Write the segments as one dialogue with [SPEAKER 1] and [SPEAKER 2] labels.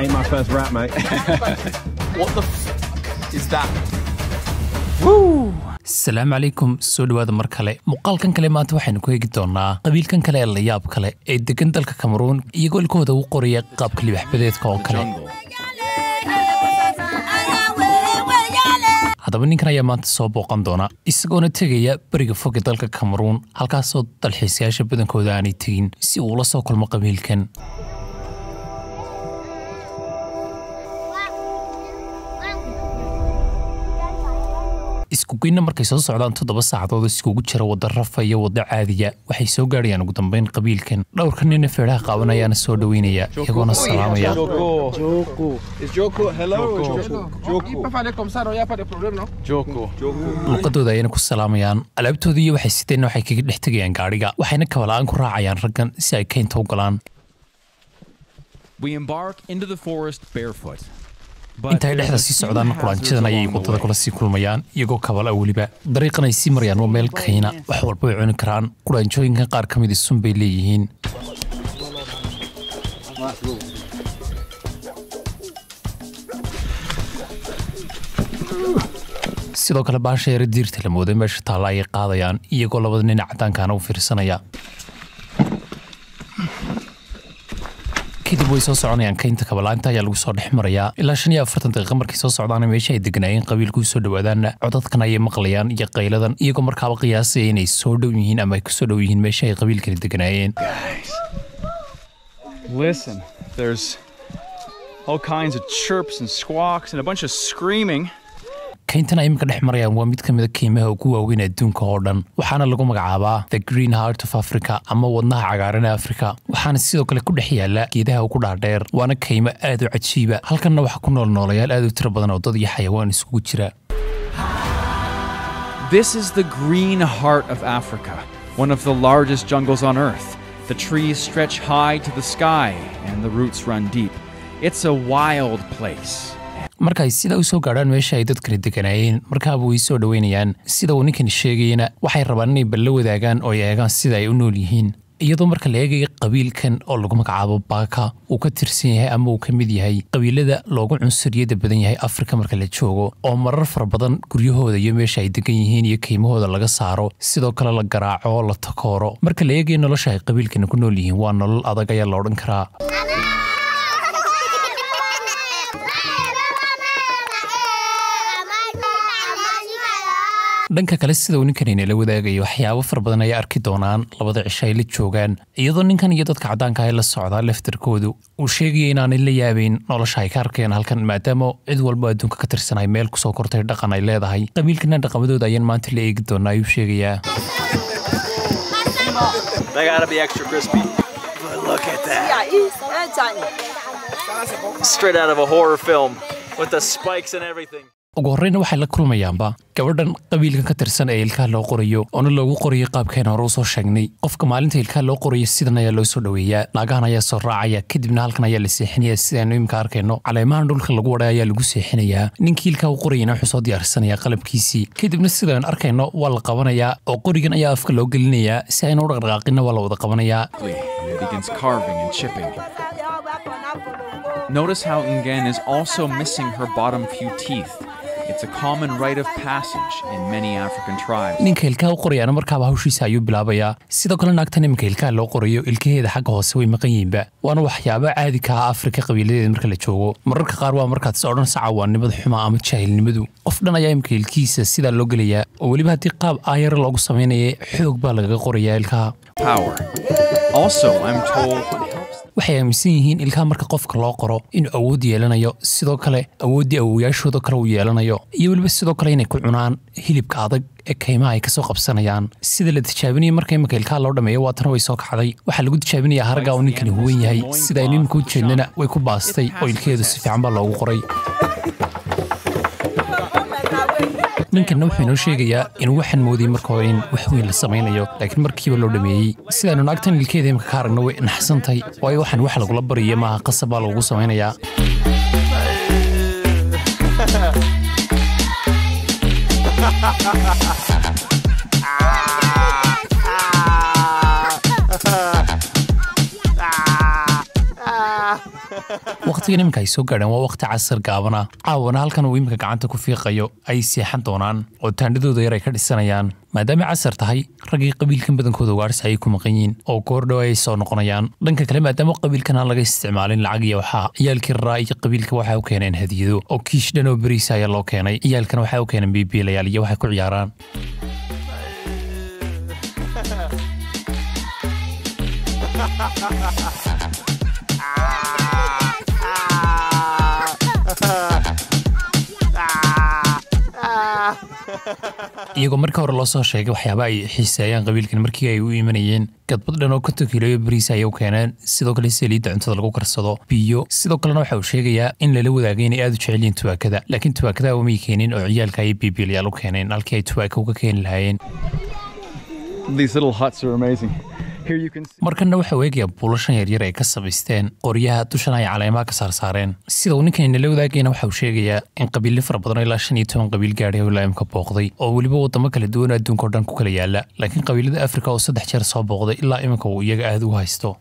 [SPEAKER 1] Ain't my first rap, mate.
[SPEAKER 2] What the f is that?
[SPEAKER 3] Asalaamu calaykum, soo dhowaada mar kale. Muuqaalkan kale maanta waxaynu ku eegi doonaa qabiilkan kale ee layaab kale ee degan dalka Kameruun, iyagoo ilkahooda u qoraya qaabka libaxbadeedka oo kale. Haddaba ninkan ayaa maanta soo booqan doona, isagoona tegaya beriga fog ee dalka Kameruun, halkaasoo dalxiisayaasha badankooda aanay tegin, si uu ula soo kulmo qabiilkan. Iskugeynna markay soo socdaan 7 saacadood iskugu jira wadda rafa iyo wadda caadiya, waxay soo gaadhayaan ugu dambeyn qabiilkan. Dhowrka nina feedhaha qaabanayaana soo dhoweynaya, iyagoona salaamaya.
[SPEAKER 1] Joko.
[SPEAKER 2] Is Joko? Hello.
[SPEAKER 1] Joko.
[SPEAKER 2] Joko.
[SPEAKER 4] Il peut aller comme ça, non, il n'y a pas de problème, non?
[SPEAKER 2] Joko.
[SPEAKER 3] Luqadooda ayayna ku salaamayaan. Alaabtoodii iyo waxay sideenna waxay kaga dhex tegayaan gaadhiga, waxayna kabala'aan ku raacayaan raggan si ay keynta u galaan.
[SPEAKER 5] We embark into the forest barefoot.
[SPEAKER 3] Inta ay dhexda sii socdaanna quraanjadan ayay waddada kula sii kulmayaan, iyagoo kabala. Weliba dariiqan ay sii marayaan waa meel kayna, wax walba way cuni karaan. Quraanjooyinkan qaar ka mid sun bay leeyihiin. Sidoo kale baasha yara diirta la mooday meesha taalla ayay qaadayaan, iyagoo labada nin cadaankaana u fiirsanaya. Kadib way soo soconayaan, kaynta kabalaanta ayaa lagu soo dhex marayaa ilaa 45 daqiiqa. Markay soo socdaana meesha ay deganaayeen qabiilku soo dhowaadaanna, codadkan ayay maqlayaan iyo qayladan, iyagoo markaaba qiyaasaya inay soo dhow yihiin ama ay kusoo dhow yihiin meesha ay qabiilkani deganaayeen.
[SPEAKER 5] Listen, there's all kinds of chirps and squawks and a bunch of screaming.
[SPEAKER 3] Kayntan ay iminka dhex marayaan waa mid ka mid a keymaha ugu waaweyn adduunka oo dhan, waxaana lagu magacaabaa The Green Heart of Africa ama wadnaha cagaaran ee Africa, waxaana sidoo kale ku dhex yaala geedaha ugu dhaadheer. Waana kaymo aad u cajiiba. Halkanna waxaa ku nool noolayaal aad u tiro badan oo dad iyo xayawaan isugu jira.
[SPEAKER 5] This is the green heart of Africa, one of the largest jungles on earth. The trees stretch high to the sky and the roots run deep. It's a wild place.
[SPEAKER 3] Marka ay sidaa u soo gaadhaan meesha ay dadkani deganaayeen, markaaba way soo dhoweynayaan. Sida uu ninkani sheegayana, waxay rabaan inay balla wadaagaan oo ay eegaan sida ay u nool yihiin, iyadoo marka la eegayo qabiilkan oo lagu magacaabo Baaka uu ka tirsan yahay ama uu ka mid yahay qabiilada loogu cunsuriyada badan yahay Afrika marka la joogo, oo marar fara badan guryahooda iyo meesha ay degan yihiin iyo keymahooda laga saaro, sidoo kale la garaaco, la takooro. Marka la eegayo nolosha ay qabiilkani ku nool yihiin, waa nolol adag ayaa la odhan karaa. Dhanka kale, sida uu ninkan inala wadaagayo, waxyaabo fara badan ayay arki doonaan labada cisho ay la joogaan, iyadoo ninkan iyo dadka caddaanka ay la socdaa laftarkoodu uu sheegaya inaanay la yaabayn nolosha ay ka arkeen halkan, maadaama cid walba adduunka ka tirsan ay meel kusoo kortay dhaqan ay leedahay. Qabiilkana dhaqamadooda ayaan maanta la eegi doonaa, ayuu sheegayaa.
[SPEAKER 6] They gotta be extra crispy. But look at that. Straight out of a horror film with the spikes and everything.
[SPEAKER 3] Ugu horreyna waxay la kulmayaanba gabadhan qabiilkan ka tirsan ee ilkaha loo qorayo, oona loogu qorayo qaabkeen hore usoo sheegnay. Qofka maalinta ilkaha loo qorayo sidan ayaa loo soo dhoweeyaa. Naagahan ayaa soo raacaya, kadibna halkan ayaa la seexinaya. Sidaanu imika arkayno, caleemahan dhulka lagu wadhay ayaa lagu seexinayaa. Ninkii ilkaha u qorayana wuxuu soo diyaarsanayaa qalabkiisii. Kadibna sidaan arkayno waa la qabanayaa oo qorigan ayaa afka loo gelinayaa. Si ayna u dhaqdhaqaaqinna waa la wada qabanayaa.
[SPEAKER 5] And begins carving and chipping. Notice how Ngen is also missing her bottom few teeth. It's a common rite of passage in many African tribes.
[SPEAKER 3] Ninka ilkaha u qorayaana markaaba hawshiisa ayuu bilaabayaa. Sidoo kale naagtan iminka ilkaha loo qorayo ilkaheeda xagga hoose way maqan yihiinba, waana waxyaabo caadi ka ah Afrika qabiiladeeda marka la joogo. Mararka qaar waa markaad is odhan saca waanimada xuma ama jaahilnimadu. Qof dhan ayaa iminka ilkihiisa sidaa loo gelayaa, oo weliba haddii qaab aayar loogu samaynaya xoog baa lagaga qorayaa ilkaha.
[SPEAKER 5] Power. Also, I'm told it helps
[SPEAKER 3] Waxay aaminsan yihiin ilkaha marka qofka loo qoro inuu awood yeelanayo, sidoo kale awooddii awowayaashooda kale uu yeelanayo, iyo weliba sidoo kale inay ku cunaan hilibka adag ee kaymaha ay kasoo qabsanayaan. Sida la tijaabinaya marka iminka ilkaha loo dhameeyo, waatana way soo kacday. Waxaa lagu tijaabinayaa haragga uu ninkani huwan yahay. Sida aynu iminka u jeednana, way ku baastay oo ilkaheedu si fiican baa loogu qoray. Ninkanna wuxuu inoo sheegayaa inuu waxaan moodayay marka hore in wax weyn la samaynayo, laakiin markiiba loo dhameeyey. Sidaanu naagtan ilkeeda imika ka aragno, way naxsantahay, waayo waxaan wax lagula baraya maaha, qasab baa loogu samaynayaa. Waqtigan iminka ay soo gaadheen waa waqti casar gaabana. Caawana halkan uu iminka gacanta ku fiiqayo ay seexan doonaan oo taandhadooda yar ay ka dhisanayaan. Maadaama casar tahay, raggii qabiilkan badankooda ugaarsi ayay ku maqan yihiin oo goordhow ay soo noqonayaan. Dhanka kale, maadaama qabiilkan aan laga isticmaalin lacag iyo waxaa, ciyaalkii raraa iyo qabiilka waxay u keeneen hadiyado oo kiish dhan oo beriisa ayaa loo keenay. Ciyaalkana waxay u keeneen biibiilayaal iyo waxay ku ciyaaraan. Iyagoo marka hore loo soo sheegay waxyaaba ay xiiseeyaan qabiilkan markii ay u imanayeen, gadbad dhan oo 50 kiilo bariis ayay u keeneen, sidoo kale saliidda cuntada lagu karsado, biyo. Sidoo kalena waxa uu sheegayaa in lala wadaagay inay aad u jecel yihiin tubaakada, laakiin tubaakada umay keenin oo ciyaalka ayay biibiilayaal u keeneen halkii ay tubaaka uga keeni lahaayeen.
[SPEAKER 5] These little huts are amazing. Here you can see.
[SPEAKER 3] Markanna waxa uu eegayaa buulashan yaryar ay ka samaysteen qoryaha, dushana ay caleemaha ka saarsaareen. Sida uu ninkan inala wadaagayna, waxa uu sheegayaa in qabiilo fara badan oo ilaa 15 qabiil gaadhay oo ilaa imka booqday, oo weliba wadamo kala duwan oo adduunka oo dhan ku kala yaala, laakiin qabiilada Afrika oo saddex jeer soo booqday ilaa iminka uu iyaga aad u haysto.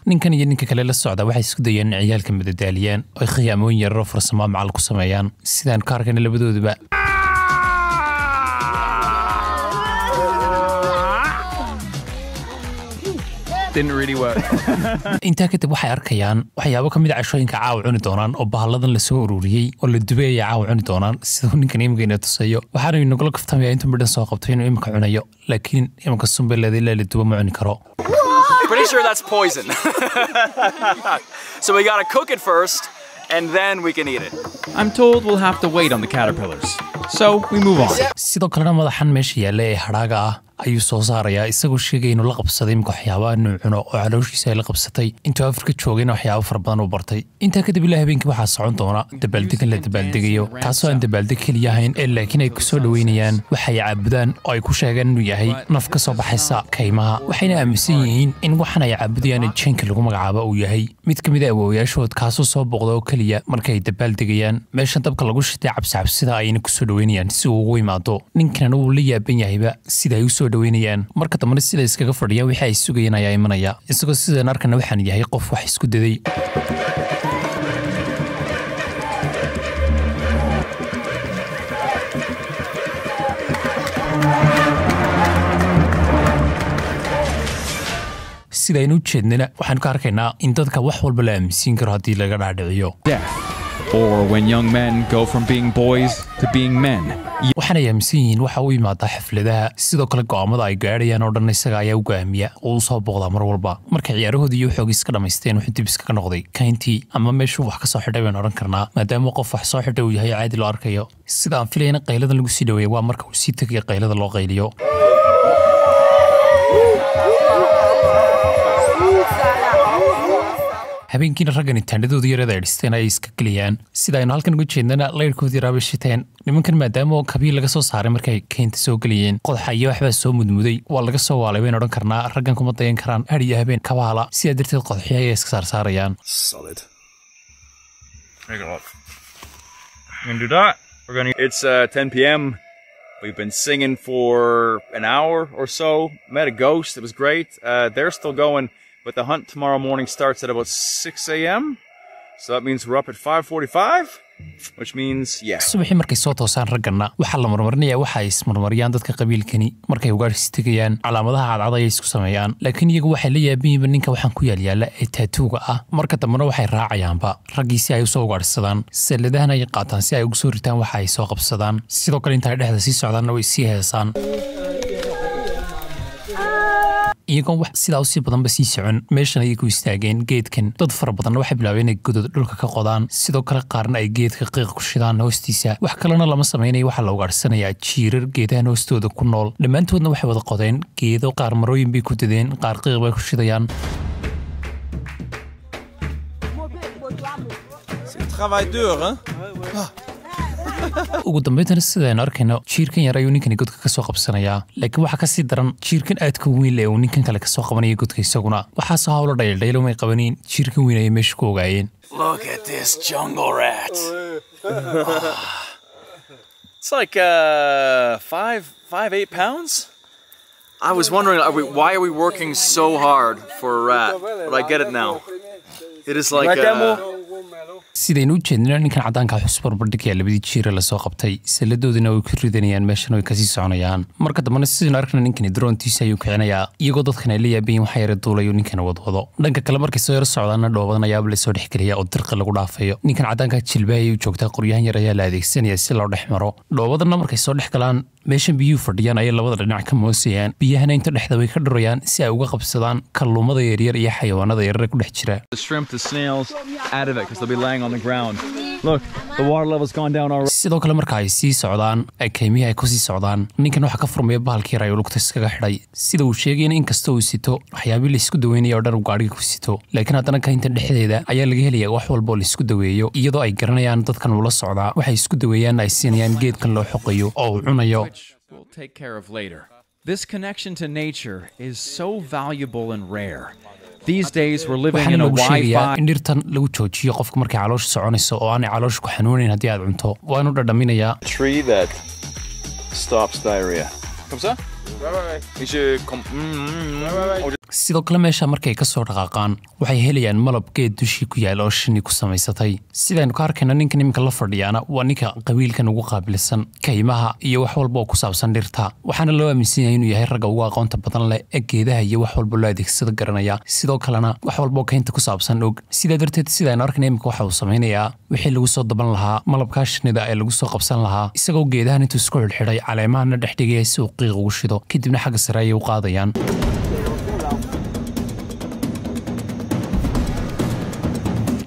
[SPEAKER 3] Ninkan iyo ninka kale la socda waxay isku dayeen in ciyaalka madadaaliyaan oo ay khiyaamooyin yararoo farsamaa macal ku sameeyaan, sidaan ka arkayna labadooduba.
[SPEAKER 5] Didn't really work.
[SPEAKER 3] Intaa kadib waxay arkayaan waxyaabo ka mid a cashooyinka caawa cuni doonaan oo bahalladan lasoo ururiyey oo la dubay ayay caawa cuni doonaan, siduu ninkan iminka ina tusayo. Waxaanu inagula kaftamaya intuu midhan soo qabto inuu iminka cunayo, laakiin iminka sunbeleeda ilaa la dubo ma cuni karo.
[SPEAKER 6] Pretty sure that's poison. So we gotta cook it first, and then we can eat it.
[SPEAKER 5] I'm told we'll have to wait on the caterpillars. So we move on.
[SPEAKER 3] Sidoo kalena madaxan meesha yaalla ee hadhaaga ah ayuu soo saarayaa, isagoo sheegaya inuu la qabsaday imika waxyaabaha inuu cuno oo calooshiisa ay la qabsatay. Intuu Afrika joogayna waxyaabo fara badan uu bartay. Intaa kadib ilaa habeenkii waxaa socon doona dabaaldegan la dabaaldegayo, taasoo aan dabaaldeg keliya ahayn ee laakiin ay kusoo dhoweynayaan waxay caabudaan oo ay ku sheegeen inuu yahay naf ka soo baxaysa kaymaha. Waxayna aaminsan yihiin in waxan ay caabudayaan ee jinka lagu magacaabo uu yahay mid ka mid a awoowayaashood, kaasoo soo booqda oo keliya markay dabaaldegayaan. Meeshan dabka lagu shitay cabsicabsida ayayna kusoo dhoweynayaan si uu ugu imaado. Ninkanana wuu la yaaban yahayba sida ay usoo dhoweynayaan. Marka dambena sida iskaga fadhiya, wixii ay sugayeen ayaa imanaya, isagoo sidaan arkana waxaan yahay qof wax isku daday. Sidaynu u jeednana, waxaanu ka arkaynaa in dadka wax walba la aaminsiin karo haddii laga dhaadhiciyo.
[SPEAKER 5] Death. Or when young men go from being boys to being men.
[SPEAKER 3] Waxaanay aaminsan yihiin waxa u imaadaa xafladaha, sidoo kale go'aamada ay gaadhayaan oo dhan isaga ayaa u go'aamiya oo u soo booqdaa mar walba. Markay ciyaarahoodii iyo xoogis ka dhammaysteen, wuxuu dib iskaga noqday kayntii ama meeshuu wax ka soo xidhay baynu odhan karnaa, maadaama qof wax soo xidhay uu yahay caadi loo arkayo. Sida aan filayna, qayladan lagu sii dhaweeyay waa marka uu sii tegaya qaylada loo qayliyo. Habeenkiina raggani taandhadoodii yarada ay dhisteen ayay iska geliyaan. Sida aynu halkan uga jeednana, layrkoodii yaraabay shiteen nimankan, maadaama oo kabiil laga soo saaray markay keynta soo geliyeen. Qodaxa iyo waxbaa soo mudmuday, waa laga soo waalay baynu odhan karnaa. Raggan kuma dayan karaan hadh iyo habeen kabahala, sidaa darteed qodaxyo ayay iska saarsaarayaan.
[SPEAKER 1] Solid.
[SPEAKER 5] We're gonna do that. We're gonna. It's 10 p.m. We've been singing for an hour or so. Met a ghost. It was great. They're still going, but the hunt tomorrow morning starts at about 6 a.m. So that means we're up at 5:45, which means, yeah.
[SPEAKER 3] Subaxii markay soo toosaan ragganna, waxaa la marmarinayaa waxa ay ismarmariyaan dadka qabiilkani markay ugaadhsi tegayaan. Calaamadaha cadcad ayay isku sameeyaan, laakiin iyagu waxay la yaaban yihiin ninka waxaan ku yaalyaala ee tattoo-ga ah. Marka dambena waxay raacayaanba raggii si ay usoo ugaadhsadaan. Salladahana ay qaataan si ay ugu soo ritaan waxa ay soo qabsadaan. Sidoo kale inta ay dhexda sii socdaanna way sii heesaan, iyagoon wax sidaa usii badanba sii socon. Meeshan ayay ku istaageen geedkan. Dad fara badanna waxay bilaabeen inay godod dhulka ka qodaan, sidoo kale qaarna ay geedka qiiq ku shidaan hoostiisa. Wax kalena lama samaynayo, waxaa la ugaadhsanayaa jiirar geedahan hoostooda ku nool. Dhammaantoodna waxay wada qodeen geedo, qaar marooyin bay ku dadeen, qaar qiiq bay ku shidayaan.
[SPEAKER 2] C'est un travail dur, hein?
[SPEAKER 3] Ugu dambayntana sidaynu arkayno, jiirkan yar ayuu ninkani godka ka soo qabsanayaa, laakiin waxaa kasii daran jiirkan aadka weyn leh uu ninkan kale kasoo qabanaya godka. Isaguna waxaasoo hawlo dhayaldhaylo may qabanayn, jiirkan weyn ayay meesha ku ogaayeen.
[SPEAKER 6] Look at this jungle rat. It's like 5, 5, 8 pounds. I was wondering, why are we working so hard for a rat? But I get it now. It is like
[SPEAKER 3] Sidaynu u jeednina, ninkan caddaanka xus barbardhigaya labadii jiira lasoo qabtay, salladoodina way ku ridanayaan meeshana way kasii soconayaan. Marka dambena sidaynu arkna, ninkani droontiisa ayuu kicinayaa, iyagoo dadkan ay la yaabayin waxa yara duulayu ninkani wadwado. Dhanka kale markay soo yaro socdaana, dhoobadan ayaaba lasoo dhexgeliya oo dirqa lagu dhaafayo. Ninkan caddaanka jilbaha ayuu joogtaa, qoryahan yar ayaa la adeegsanaya si loo dhex maro dhoobadanna. Markay soo dhex galaan meeshan biyuhu fadhiyaan ayay labada dhinac ka moosayaan, biyahana inta dhexda way ka dhurayaan si ay uga qabsadaan kalluumada yaryar iyo xayawaanada yaryar ku dhex jira.
[SPEAKER 5] The shrimp, the snails out of it because they'll be laying on the ground. Look, the water level's gone down already.
[SPEAKER 3] Sidoo kale marka ay sii socdaan, ay kaymihii ay kusii socdaan, ninkan waxaa ka furmaya bahalkii yar ayuu lugta iskaga xidhay. Sida uu sheegayna, inkastoo uu sito waxyaabii laisku daweynaya oo dhan uu gaadhiga ku sito, laakiin haddana kaynta dhexdeeda ayaa laga helaya wax walba oo laisku daweeyo, iyadoo ay garanayaan dadkan ula socdaa waxay isku daweeyaan ay siinayaan geedkan loo xoqayo oo uu cunayo.
[SPEAKER 5] Which we'll take care of later. This connection to nature is so valuable and rare. These days we're living
[SPEAKER 3] Waxaana
[SPEAKER 5] in a
[SPEAKER 3] lagu sheegayaa
[SPEAKER 5] Wi-Fi
[SPEAKER 3] in dhirtan lagu joojiyo qofka markay caloosha soconayso oo aanay caloosha ku xanuunayn haddii aad cunto. Waanu dhadhaminayaa.
[SPEAKER 5] Tree that stops diarrhea.
[SPEAKER 2] Comme ça?
[SPEAKER 4] Ouais.
[SPEAKER 2] Et je... Comme...
[SPEAKER 3] Sidoo kale meesha markay ka soo dhaqaaqaan, waxay helayaan malab geed dushii ku yaal oo shinni ku samaysatay. Sidaynu ka arkayna, ninkan iminka la fadhiyaana waa ninka qabiilkan ugu qaabilsan kaymaha iyo wax walba oo ku saabsan dhirta, waxaana loo aaminsan yahay inuu yahay ragga ugu aqoonta badan leh ee geedaha iyo wax walba loo adeegsado garanaya, sidoo kalena wax walba oo kaynta ku saabsan og. Sidaa darteed, sidaynu arkayna, iminka waxa uu samaynayaa wixii lagu soo daban lahaa malabkaa shinnida ee lagu soo qabsan lahaa, isagoo geedahan intuu isku xidhxidhay caleemahana dhex dhigaya si uu qiiq ugu shido. Kadibna xagga sare ayay u qaadayaan.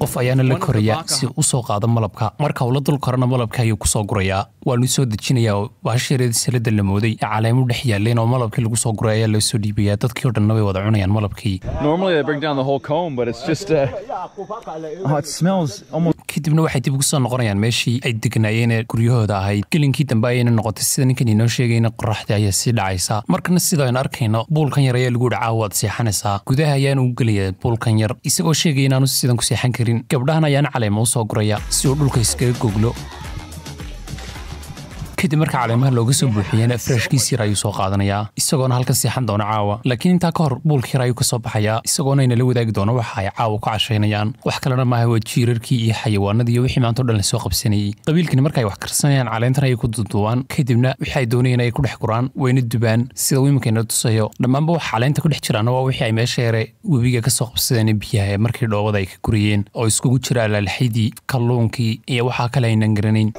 [SPEAKER 3] Qof ayaana la koraya si uu usoo qaado malabka. Marka uu la dul korana, malabka ayuu kusoo gurayaa, waanu soo dejinayaa oo baashareeda salada la mooday ee caleemu dhex yaaleen oo malabkii lagu soo guray ayaa loo soo dhiibayaa. Dadkii oo dhanna way wada cunayaan malabkii.
[SPEAKER 5] Normally they bring down the whole comb, but it's just oh, it smells almost
[SPEAKER 3] Kadibna waxay dib ugu soo noqonayaan meeshii ay degnaayeen ee guryahooda ahayd. Gelinkii dambe ayayna noqotay. Sida ninkan inoo sheegayna, qoraxdii ayaa sii dhacaysa. Markana sida aynu arkayno, buulkan yar ayaa lagu yihi caawa waad seexanaysaa. Gudaha ayaanu u gelaya buulkan yar, isagoo sheegaya inaanu sidan ku seexan karin. Gabdhahan ayaana caleema u soo guraya si uu dhulka iskaga goglo. Kadib marka caleemaha looga soo buuxiyena, firaashkiis yar ayuu soo qaadanayaa, isagoona halkan seexan doona caawa. Laakiin intaa ka hor buulka yar ayuu ka soo baxayaa, isagoona inala wadaagi doono waxa ay caawa ku cashaynayaan. Wax kalena maaha, waa jiirarkii iyo xayawaanadii iyo wixii maanta o dhan lasoo qabsanayey. Qabiilkani marka ay wax karsanayaan, caleentan ayay ku duuduubaan, kadibna wixii ay doonayeen ay ku dhex guraan, wayna dubaan, sida uu iminka inoo tusayo. Dhammaanba waxa caleenta ku dhex jiraana waa wixii ay meesha yare webiga ka soo qabsadeen ee biyaha ee markii dhoobada ay ka guriyeen, oo iskugu jira alaalaxidii, kalluunkii iyo waxaa kale aynan garanayn.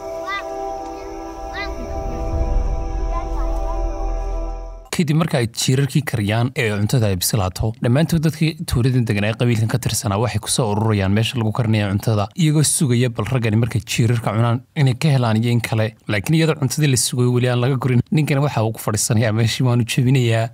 [SPEAKER 3] Kadib marka ay jiirarkii kariyaan ee cuntada ay bislaato, dhammaantood dadkii tuuladan degan ee qabiilkan ka tirsanaa waxay kusoo ururayaan meesha lagu karinaya cuntada, iyagoo sugaya bal raggani markay jiirarka cunaan inay ka helaan iyo in kale. Laakiin iyadoo cuntadii la sugayo weli aan laga gurin, ninkani waxa uu ku fadhiisanayaa meeshii, waanu jebinayaa,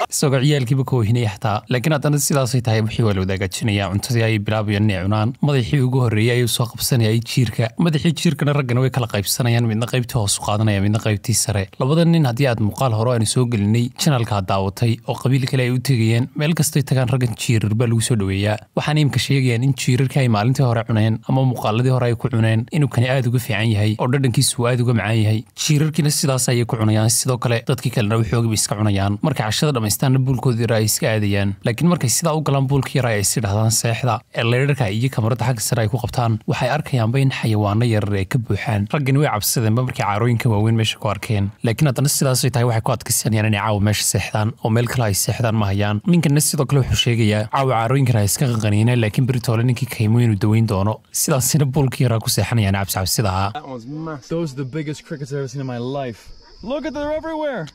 [SPEAKER 3] isagoo ciyaalkiiba ka weyhinaya xataa. Laakiin haddana sidaasay tahay, wixii waa la wadaagajinaya. Cuntadii ayay bilaabayaan inay cunaan. Madaxii ugu horreeyey ayuu soo qabsanaya jiirka. Madaxii jiirkana raggana way kala qaybsanayaan, midna qaybtii hoos u qaadanaya, midna qaybtii sare. Labada nin, haddii aad muuqaal hore aynu soo gelinay channelka aad daawatay oo qabiil kale ay u tegayeen, meel kastay tagaan raggan jiirar baa lagu soo dhoweeyaa. Waxaana imka sheegayaan in jiirarkii ay maalintii hore cuneen ama muuqaaladii hore ay ku cuneen inuu kani aad uga fiican yahay oo dhadhankiisu uu aad uga macaan yahay. Jiirarkiina sidaas ayay ku cunayaan. Sidoo kale dadkii kalena waxoogii bay iska cunayaan. Markay cashada dhamaystaanna, buulkoodii yara ay iska aadayaan. Laakiin markay sidaa u galaan buulkii yara ay is dhahdaan seexda, ee leyrarka iyo kamarada xagga sare ay ku qabtaan, waxay arkayaanba in xayawaano yarar ay ka buuxaan. Raggani way cabsadeenba markay caarooyinka waaweyn meesha ku arkeen. Laakiin haddana sidaasay tahay, waxay ku adkaysanayaan inay caawa meesha seexdaan oo meel kale ay seexdaan ma hayaan. Ninkanna sidoo kale wuxuu sheegayaa caawa caarooyinkan ay iska qanqaniineen, laakiin beritoole ninkii kaymo inuu daweyn doono. Sidaasina buulkii yaraa ku seexanayaan cabsicabsida ahaa.
[SPEAKER 1] That one's massive.
[SPEAKER 5] Those are the biggest crickets I've ever seen in my life. Look at, they're everywhere.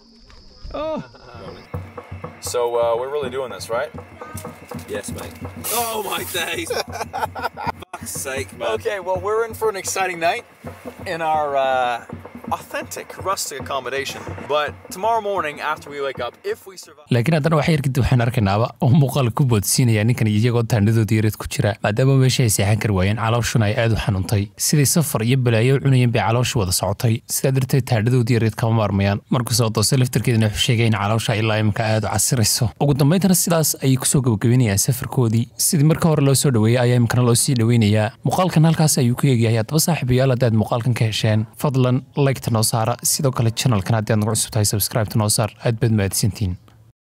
[SPEAKER 5] Oh.
[SPEAKER 2] So we're really doing this, right?
[SPEAKER 6] Yes, mate.
[SPEAKER 2] Oh my days! Fuck's sake, man.
[SPEAKER 6] Okay, well, we're in for an exciting night in our Authentic rustic accommodation. But tomorrow morning, after we wake up, if we survive.
[SPEAKER 3] Laakiin haddana wax yar kadib waxaan arkaynaaba oo muuqaal ku boodsiinaya ninkan iyagoo taandhadoodii yareed ku jira, maadaama meesha ay seexan kari waayeen, calooshuna ay aad u xanuuntay. Siday safar iyo balaayo u cunayeen bay calooshu wada socotay, sidaa darteed taandhadoodii yareed kama maarmayaan. Markuu soo doosay laftarkeedana wuxuu sheegay in caloosha ilaa imika aad u casirayso. Ugu dambayntana sidaas ayay kusoo gabagabeynayaan safarkoodii. Sidii marka hore loo soo dhaweeyey ayaa imikana loo sii dhaweynayaa. Muuqaalkan halkaas ayuu ku eegyahay. Haddaba saaxiibayaal, haddaad muuqaalkan ka hesheen, fadlan like-ta noo saara. Sidoo kale channelkan haddii aad nagu cusub tahay, subscribe-ta noo saar. Aad baad mahadsantiin.